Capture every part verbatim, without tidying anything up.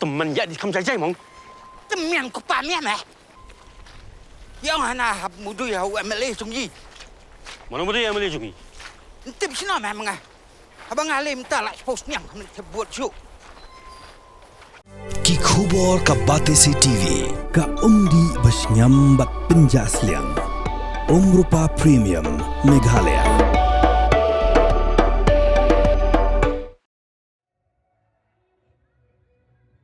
Tymmen ïa di kham jai jai mong. Tymmen ko pa mian eh. Ïa nga na hap mudui ha u M L A jong i. Mano mudui M L A jong i? Ntip sino meh menga. Haba nga lem ta la post niam khamit te buat ju. Ki khubor ka Batesi T V, ka umdih ba sngem bad pynjah sliang. Umrupa Premium, Meghalaya.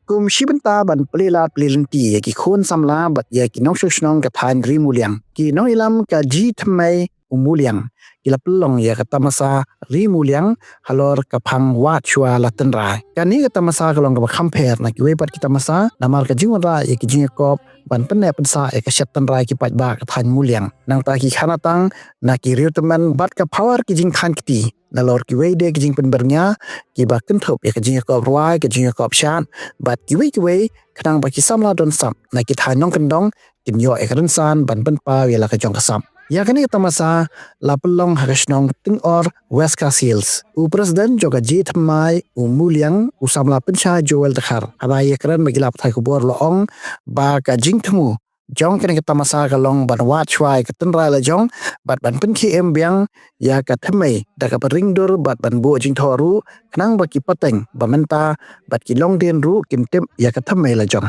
Kum shi bynta ban plie lad plie lynti ïa ki khun samla bad ïa ki nongshong shnong ka thaiñ Ri Muliang, ki nongïalam ka Jingthymmai u Muliang ki la pynlong ïa ka tamasa Ri Muliang halor ka phang Wad Shuwa La Tynrai. Kane ka tamasa ka long kaba kham pher na kiwei pat ki tamasa namar ka jingwanrah ïa ki jingïakop ban pynneh pynsah ïa ka shet tynrai ki paidbah ka thaiñ Muliang. Nangta ki khanatang na ki riew tymmen bad ka power ki jingkhan kti nalor kiwei de ki jingpynbyrngia kiba kynthup ïa ka jingïakop rwai, ka jingïakop shad bad kiwei kiwei, khnang ba ki samla don sap na ki thaiñ nongkyndong kin ïoh ïa ka rynsan ban pynpaw ïa la ka jong ka sap. Ïa kane ka tamasa la pynlong ha ka shnong Tyngor, West Khasi Hills. U President jong ka Jingthymmai u Muliang, u samla Pynshai Joel Dkhar, haba ïakren bad ki lad pathai khubor la ong ba ka jingthmu jong kane ka tamasa ka long ban wad shuwa ïa ka tynrai la jong bad ban pynkhie em biang ïa ka thymmai da kaba ring dur bad ban buh jingthoh ruh, khnang ba ki pateng ba mynta bad ki longdien ruh kin tip ïa ka thymmai la jong.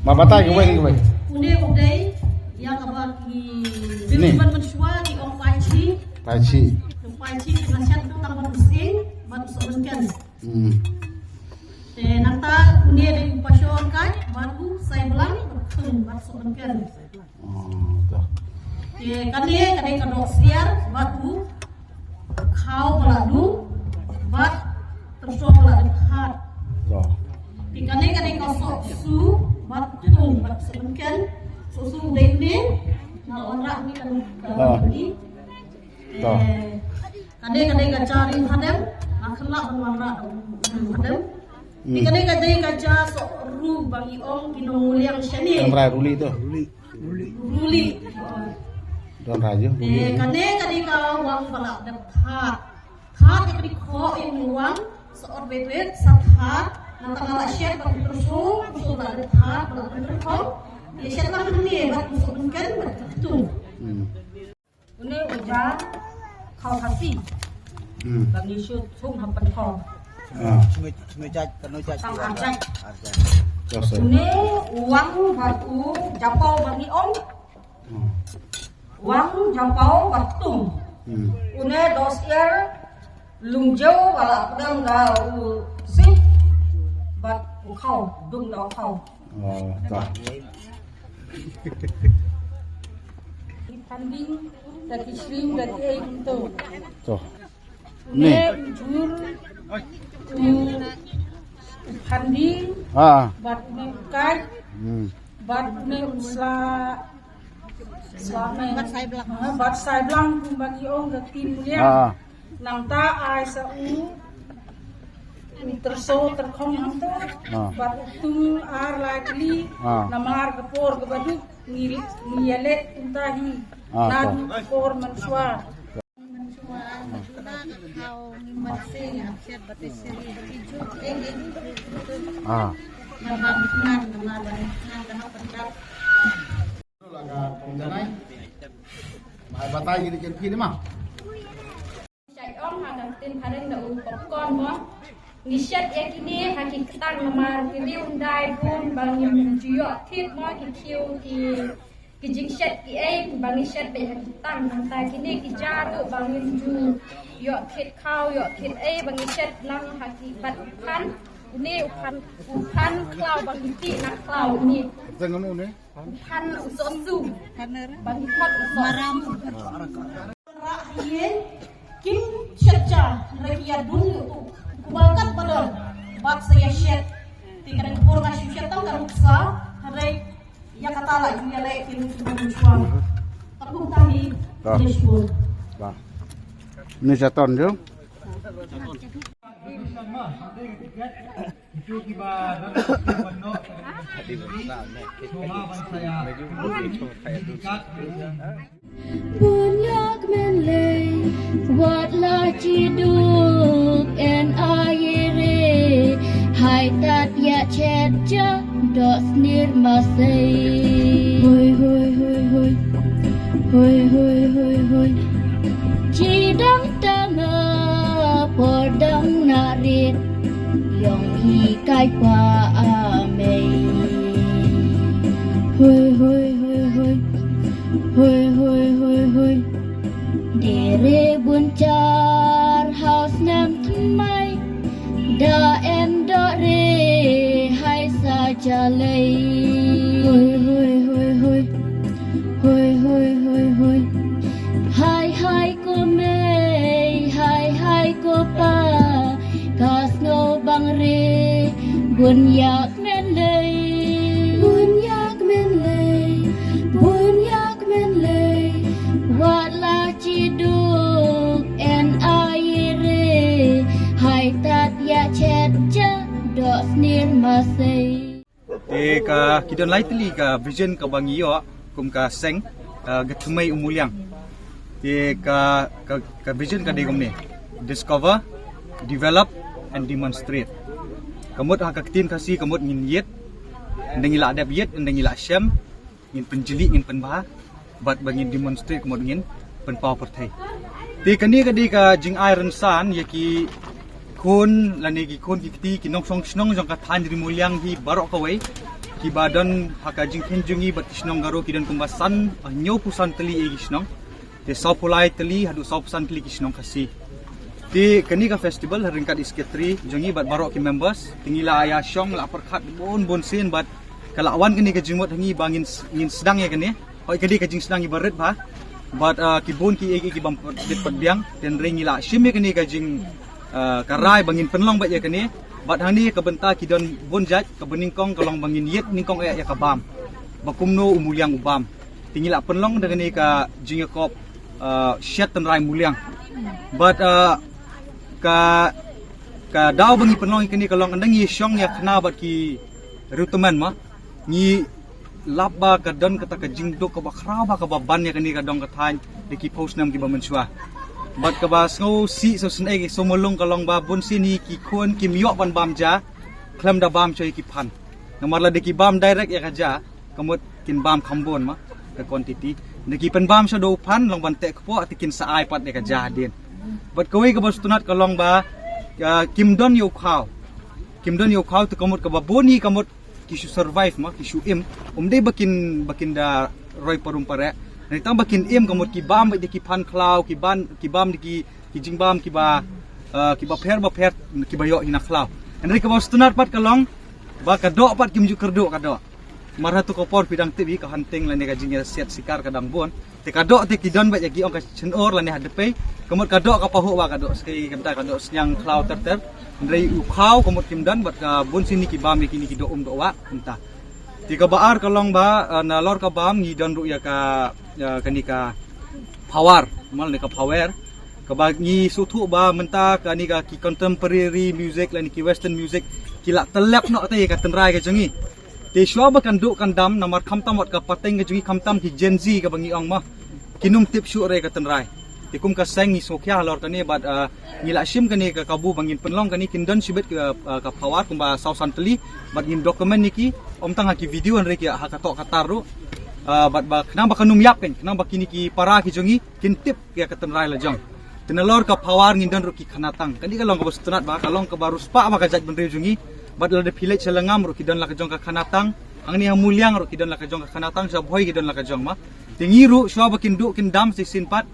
Ma batai kawei, kawei. Une u dei ïa kaba ki, ni, ban mynshuwa ki ong paichi. Paichi. Paichi ki la shet tang ban u sing ban u sohmynken. Hmm. Te nangta une dei u pashon kai bad u saiblang bad u khun bad sohmynken. Oh, to. Te kane ka dei ka doh syiar bad u khaw ba la dung bad tyrso ba la dep hat. To. Te kane ka dei ka sohsu bad tung bad sohmynken. Sohsu dei une na wanrah ni kan, kan ni. To. Eh, kane ka dei ka ja ring hadem, nga khlak ban wanrah ring hadem. Hmm. Kane ka dei ka ja soh ru ba ngi ong ki nong Muliang shane. Nong Rai Ruli to. Ruli. Don Raja. Eh, kane ka dei ka wang ba la dep hat. Hat ka dei khoh ïa u wang, soh or bet bet, sat hat, nangta la shet ba ki tyrso, tyrso ba la dep hat, ba la dep khoh. Ïa shet la kane ba ki sohmynken ba ki tu. Hmm. Une u ja khaw Khasi. Hmm. Ba ngi shu thung ha pynthor. Ah. Sngewjait, sngewjait, kano jait? Khaw Arjait. Arjait. Une u wang bad u japaw ba ngi ong. Hmm. Wang japaw bad tung. Hmm. Une doh syiar lum jew ba la pdeng da u sip bad u khaw, dung da u khaw. Oh, ta. Ki phanding da ki shring da ki ei kumto. To. Une u jur, u phanding, ah, bad une u kait, hmm, bad une u sla, sla me, bad saiblang. Ah, bad saiblang kumba ngi ong ka ktien Muliang. Ah. Nangta ai sa u, u tyrso tyrkhong hangto. Ah. Bad u tung ar lai kli. Ah. Namar ka por kaba duk ngi, ngi ïaleh kumta hi. Ah, na to. Ka por mynshuwa. Ah. Batai gini ken phi ni ma. Shait ong ha ka ktien phareng da u popcorn mo. Ngi shet ïa kine ha ki ktang namar ki riew ndai bun ba ngim ju ïoh thied mo ki khiew ki, ki jingshet ki ei ba ngi shet beit ha ki ktang. Nangta kine ki ja ruh ba ngim ju ïoh thied khaw ïoh thied ei ba ngi shet lang ha ki bad u phan. Une u phan, u phan khlaw ba ngi tih na khlaw une. Tang anu ne? Phan u sohsu. Ba ngi khot u sohsu. Rah ïa kim shet ja, hynrei ki ïa dun u kubal kat ba don. Bad sa ïa shet. Te ka dang por nga shu shet tang ka nuksa, hynrei ïa kata la ju ïa leh ki nuksa ba ngi shuwa. Takum tang ni, ïa shuwa. Ni sa ton ju. Bun ïa kmen lei, wat la jiduk, en ai Nir masei. Hoi, hoi, hoi, hoi. Hoi, hoi, hoi, hoi. Chi dang tama por dang narit. Yong hi kai pa amei. Hoi, hoi, hoi, hoi. Hoi, hoi, hoi, hoi. Dere bun char house nam tmai. Da em do re hai sa chalei. Hoi, hoi, hoi, hoi. Hoi, hoi, hoi, hoi. Hai, hai, ko mei, hai, hai, ko pa. Ka sngew bang re, bun yak men lei. Bun yak men lei, bun yak men lei. Wat la chi duk, en ai re. Hai tat ya chet ja, dok snir masei. Te ka ki don lai tylli ka vision kaba ngi ïoh kum ka seng, uh, Ka Thymmei U Muliang. Te ka, ka, ka vision ka dei kumne: discover, develop and demonstrate. Ka mut ha ka ktien Khasi ka mut ngin ïit, ynda ngi la dep ïit, ynda ngi la shem, ngin pynjli, ngin pynbha, bad ba ngin demonstrate ka mut ngin pynpaw pyrthei. Te kane ka dei ka jingai rynsan ïa ki khun lane ki khun ki kti ki nongshong shnong jong ka thaiñ Ri Muliang hi baroh kawei, kiba don ha ka jingkheiñ jong ngi bad ki shnong Garo ki don kumba san, hynñiewphew san tylli ïa ki shnong. Te sawphew lai tylli haduh sawphew san tylli ki shnong Khasi. Te kane ka festival ha ryngkat i secretary jong ngi bad baroh ki members, te ngi la ïa shong la pyrkhat bun bun sien bad ka la wan kane ka jingmut ha ngi ba ngin, ngin sdang ïa kane. Hoi, ka dei ka jingsdang iba rit bha. Bad, uh, ki bun kiei kiei kibym pat, bit pat biang. Te hynrei ngi la shim ïa kane ka jing, uh, ka rai ba ngin pynlong beit ïa kane. Bad hangne ka bynta ki don bun jait, kaba nyngkong ka long ba ngin ïit nyngkong eh ïa ka bam. Ba kumno U Muliang u bam. Te ngi la pynlong da kane ka jingïakob, uh, shet tynrai Muliang. Bad, uh, ka, ka daw ba ngi pynlong ïa kane ka long ynda ngi shong ïa khana bad ki riewtymmen ma. Ngi lap ba ka don kata ka jingduk kaba khraw bha kaba ban ïa kane ka dong ka thaiñ da ki phew snem kiba mynshuwa. Bad kaba sngewsih sngewsynei sngewmulung ka long ba bun sien hi ki khun kim ïoh ban bam ja khlem da bam shuwa ïa ki phan. Namar lada ki bam direct ïa ka ja, ka mut kin bam kham bun ma, ka quantity. Lada ki pynbam sha da u phan, long ban teh kpoh, te kin sa ai pat ïa ka ja hadien. Bad kawei kaba sngewtynnat ka long ba, ah, kim don ïa u khaw. Kim don ïa u khaw te ka mut kaba bun hi ka mut ki shu survive ma, ki shu im. Um dei ba kin, ba kin da roi parum pareh. Nangta ba kin im ka mut ki bam beit da ki phan khlaw, ki ban, ki bam da ki, ki jingbam kiba, ah, kiba pher bapher kiba ïoh hi na khlaw. Hynrei kaba sngewtynnat pat ka long ba ka doh pat kim ju kyrduh ka doh. Mar hato ka por phi dang tip hi ka hunting lane ka jingïasiat sikar ka dang bun. Te ka doh te ki don beit ïa ki ong ka chynor lane ha dpei. Ka mut ka doh ka pahuh ba ka doh skei, kumta ka doh sniang khlaw ter ter. Hynrei u khaw ka mut kim don bad ka bun sien hi ki bam ïa kine ki doh um doh wah kumta. Te kaba ar ka long ba, eh, nalor ka bam ngi don ruh ïa ka, ïa kane ka phawer, ma lane ka phawer. Kaba ngi sngewthuh ba mynta kane ka ki contemporary music lane ki western music ki la tyllep noh te ïa ka tynrai ka jong ngi. Te shuwa ba kan duh kan dam namar khamtam wat ka pateng ka jong ngi khamtam ki Gen Z kaba ngi ong ma. Kin ym tip shuh re ka tynrai. Te kum ka seng ngi sngewkhia halor kane bad, ah, ngi la shim kane ka kabu ba ngin pynlong kane kin don shibit ka, ah, ka phawer kumba saw san tylli bad ngin document ïa ki ym tang ha ki video hynrei ki ha ka toh ka tar ruh. Ah, bad ba khnang ba kan ym ïap kan, khnang ba kine ki para ki jong ngi kin tip ïa ka tynrai la jong. Te nalor ka phawer ngin don ruh ki khanatang. Kane ka long kaba sngewtynnat ba, ka long kaba riewspah ba ka jaitbynriew jong ngi. Bad lada phi leit sha Lyngngam ruh ki don la ka jong ka khanatang. Hangne ha Muliang ruh ki don la ka jong ka khanatang, sha Bhoi ki don la ka jong ma. Te ngi ruh shuwa ba kin duh kin dam shisien pat,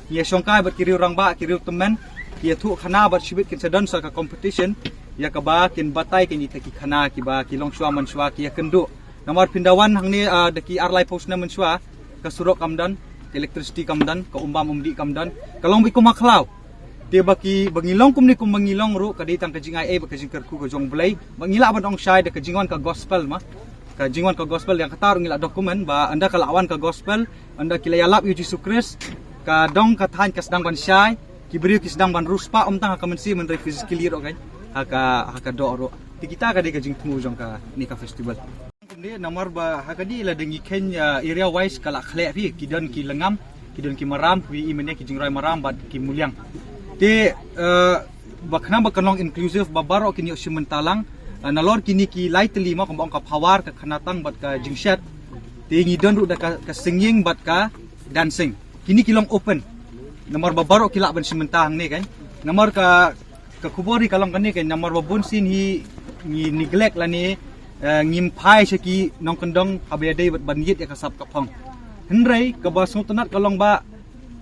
ngi ïa shongkai bad ki riewrangbah, ki riewtymmen, ki ïathuh khana bad shibit kin sa don sa ka competition ïa kaba kin batai kine kita ki khana kiba ki long shuwa mynshuwa ki ïakynduh. Namar phin da wan hangne, ah, da ki ar lai phew snem mynshuwa, ka surok kam don, ka electricity kam don, ka umbam umdih kam don, ka long beit kum ha khlaw. Te ba ki, ba ngi long kumne kum ba ngi long ruh, ka dei tang ka jingai ei bad ka jingkyrkhu ka jong U Blei. Ba ngi lah ban ong shai da ka jingwan ka gospel ma. Ka jingwan ka gospel ïa kata ruh ngi la document ba ynda ka la wan ka gospel, ynda ki la ïalap ïa U Jisu Khrist, ka dong ka thaiñ ka sdang ban shai, ki briew ki sdang ban riewspah ym tang ha ka mynsiem hynrei physically ruh kan, ha ka, ha ka doh ruh. Te kita ka dei ka jingthmu jong kane ka festival. Kumne namar ba ha kane lada ngi kheiñ, ah, area wise ka la khleh hi, ki don ki Lyngngam, ki don ki Maram, phi i mynne ki jingroi Maram bad ki Muliang. Te, ah, ba khnang ba kan long inclusive ba baroh kin ïoh shim bynta lang, Ah, nalor kine ki lai tylli mo, kumba ong ka phawar, ka khanatang bad ka jingshet. Te ngi don ruh da ka, ka singing bad ka dancing. Kine ki long open. Namar ba baroh ki lah ban shim bynta hangne kan. Namar ka, ka khubor hi ka long kane kan, namar ba bun sien hi ngi neglect lane, eh, ngim phai sha ki nongkyndong haba ïadei bad ban ïit ïa ka sap ka phong. Hynrei kaba sngewtynnat ka long ba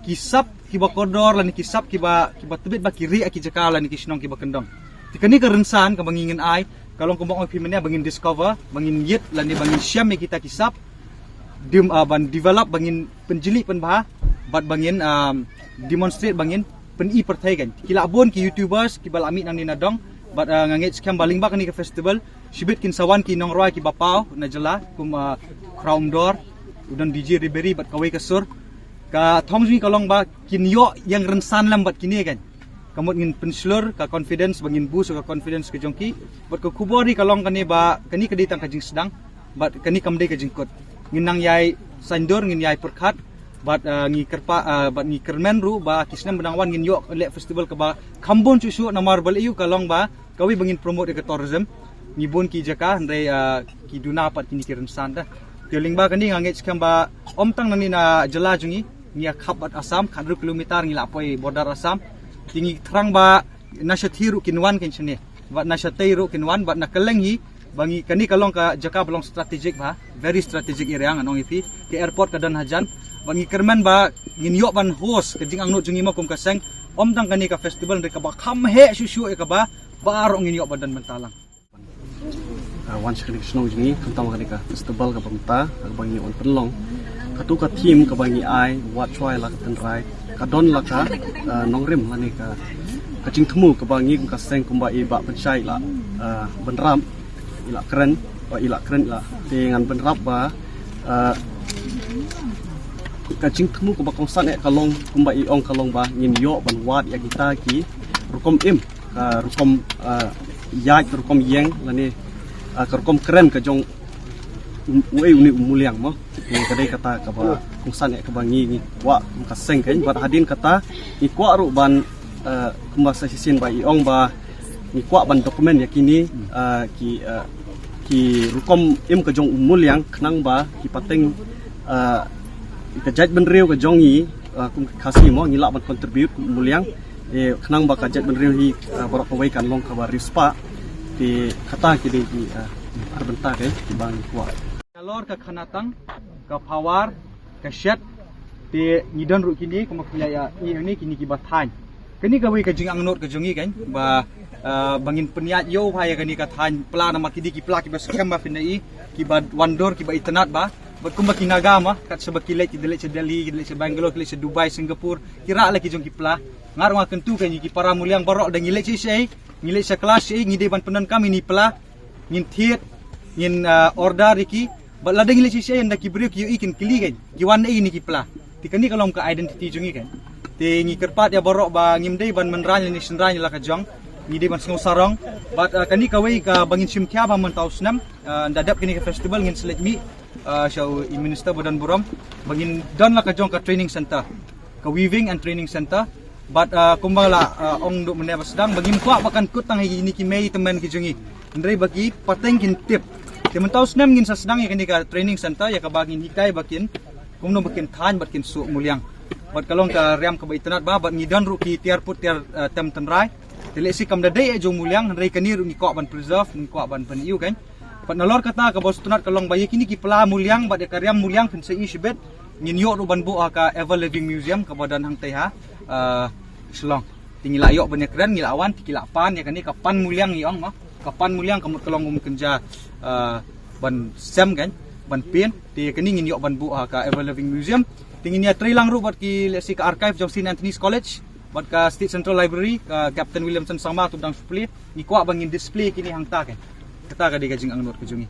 ki sap kiba kordor lane ki sap kiba, kiba tbit ba ki rieh ïa ki jaka lane ki shnong kiba kyndong. Te kane ka rynsan kaba ngi ngin ai ka long kumba ong ïa phi mynne, ba ngin discover, ba ngin ïit lane ba ngin shem ïa kita ki sap, dim, ah, ban develop, ba ngin pynjli pynbha bad ba ngin, um, demonstrate, ba ngin pyni pyrthei kan. Ki lah bun ki YouTubers kiba lah mih nangne na dong bad, ah, nga ngeit skhem ba lyngba kane ka festival shibit kin sa wan ki nongrwai kiba paw na jylla kum, ah, Khraw Umdor, u don DJ Ribery bad kawei ka sur. Ka thong jong ngi ka long ba kin ïoh ïeng rynsan lem bad kine kan. Ka mut ngin pynshlur ka confidence, ba ngin boost ka confidence ka jong ki. Bad ka khubor hi ka long kane ba kane ka dei tang ka jingsdang bad kane kam dei ka jingkut. Ngin nang ïai saiñdur, ngin ïai pyrkhat bad, ah, ngi kyrpad, ah, bad ngi kyrmen ruh ba ki snem ba nang wan ngin ïoh leh festival kaba kham bun shuh shuh, namar ba leh ïa u ka long ba kawei ba ngin promote ïa ka tourism. Ngi bun ki jaka hynrei, ah, ki duna pat kine ki rynsan te. Te lyngba kane nga ngeit skhem ba ym tang nangne na jylla jong ngi, ngi ïa khap bad Assam, khathynriew kilometer ngi la poi border Assam. Te ngi thrang ba na shathie ruh kin wan kan shane, bad na shatei ruh kin wan, bad na kylleng hi, ba ngi, kane ka long ka jaka ba long strategic ba, very strategic area ngan ong ïa phi. Ka airport ka don hajan, bad ngi kyrmen ba ngin ïoh ban host ka jingangnud jong ngi mo kum ka seng, ym tang kane ka festival hynrei kaba kham heh shuh shuh ïa kaba baroh ngin ïoh ban don bynta lang. Ah, wan sha kane ka shnong jong ngi, khamtam kane ka festival kaba mynta, kaba ngi wan pynlong. Katu ka theme kaba ngi ai, Wat Shwa ïa la ka tynrai, ka don la ka, ah, nongrim lane ka, ka jingthmu kaba ngi kum ka seng kumba i Bah Pynshai i la, ah, bynrap, i la kren, ba i la kren i la. Te ngan bynrap ba, ah, ka jingthmu kaba kongsan eh ka long kumba i ong ka long ba ngin ïoh ban wad ïa kita ki rukom im, ka rukom, ah, ïaid, ka rukom ïeng lane, ah, ka rukom kren ka jong u, uei une u Muliang mo. Te ka dei kata kaba kongsan eh kaba ngi, ngi kwah kum ka seng kan, bad hadien kata ngi kwah ruh ban, ah, kumba sa shisien ba i ong ba ngi kwah ban document ïa kine, ah, ki, ah, ki rukom im ka jong u Muliang khnang ba ki pateng, ah, ka jaitbynriew ka jong ngi, ah, kum ka Khasi mo, ngi lah ban contribute kum u Muliang. Eh, khnang ba ka jaitbynriew hi, ah, baroh kawei kan long kaba riewspah. Te kata ki dei ki, ah, ar bynta ka kiba ngi kwah. Nalor ka khanatang, ka phawar, ka shet, te ngi don ruh kine, kumba phi la ïa ïohi hangne, kine kiba thaiñ. Kane kawei ka jingangnud ka jong ngi kan, ba, ah, ba ngin pynïaid ïew bha ïa kane ka thaiñ pla, namar ki dei ki pla kiba skhem ba phin da i, kiba wan dur, kiba itynnad bha. Bad kumba ki Naga mo, kat shaba ki leit, ki da leit sha Delhi, ki da leit sha Bangalore, ki leit sha Dubai, Singapore, ki rah la ki jong ki pla. Nga ruh nga kyntu kan, ngi ki para Muliang baroh, da ngi leit sha, sha, ngi leit sha class sha, ngi dei ban pyndonkam ïa kine pla, ngin thied, ngin, ah, order ïa ki. Bad lada ngi leit sha, sha, ynda ki briew ki ïohi kin kylli kan, ki wan naei kine ki pla. Te kane ka long ka identity jong ngi kan. Te ngi kyrpad ïa baroh ba ngim dei ban mynraiñ lane shynraiñ la ka jong. Ngi dei ban sngew sarong. Bad, ah, kane kawei kaba ngin shim khia ba mynta u snem, ah, ynda dep kane ka festival ngin sa leit mih, ah, sha u i minister ba don burom, ba ngin don la ka jong ka training center, ka weaving and training center. Bad, ah, kumba la, ah, ong duh mynne ba sdang, ba ngim kwah ba kan kut tang ha kine ki mei tymmen ki jong ngi, hynrei ba ki pateng kin tip. Te mynta u snem ngin sa sdang ïa kane ka training center, ïa kaba ngin hikai ba kin, kumno ba kin thaiñ bad kin suh Muliang. Bad ka long ka riam kaba itynnad bha, bad ngi don ruh ki tiar put tiar, ah, tem tynrai. Te lehse kam da dei eh jong Muliang, hynrei kane ruh ngi kwah ban preserve, ngi kwah ban pyni ïa u kan. Bad nalor kata kaba sngewtynnat ka long ba ïa kine ki pla Muliang bad ïa ka riam Muliang phin sa ïohi shibit, ngin ïoh ruh ban buh ha ka Ever Living Museum kaba don hangtei ha, ah, Shillong. Te ngi la ïoh ban ïakren, ngi la wan, te ki la pan ïa kane ka pan Muliang ngi ong mo. Ka pan Muliang ka mut ka long um kynja, ah, ban sem kan, ban pyn. Te kane ngin ïoh ban buh ha ka Ever Living Museum. Te ngin ïatrei lang ruh bad ki, lehse ka archive jong Saint Anthony's College, bad ka State Central Library, ka Captain Williamson Sangma, to dang display. Ngi kwah ba ngin display kine hangta kan. Kata ka dei ka jingangnud ka jong ngi.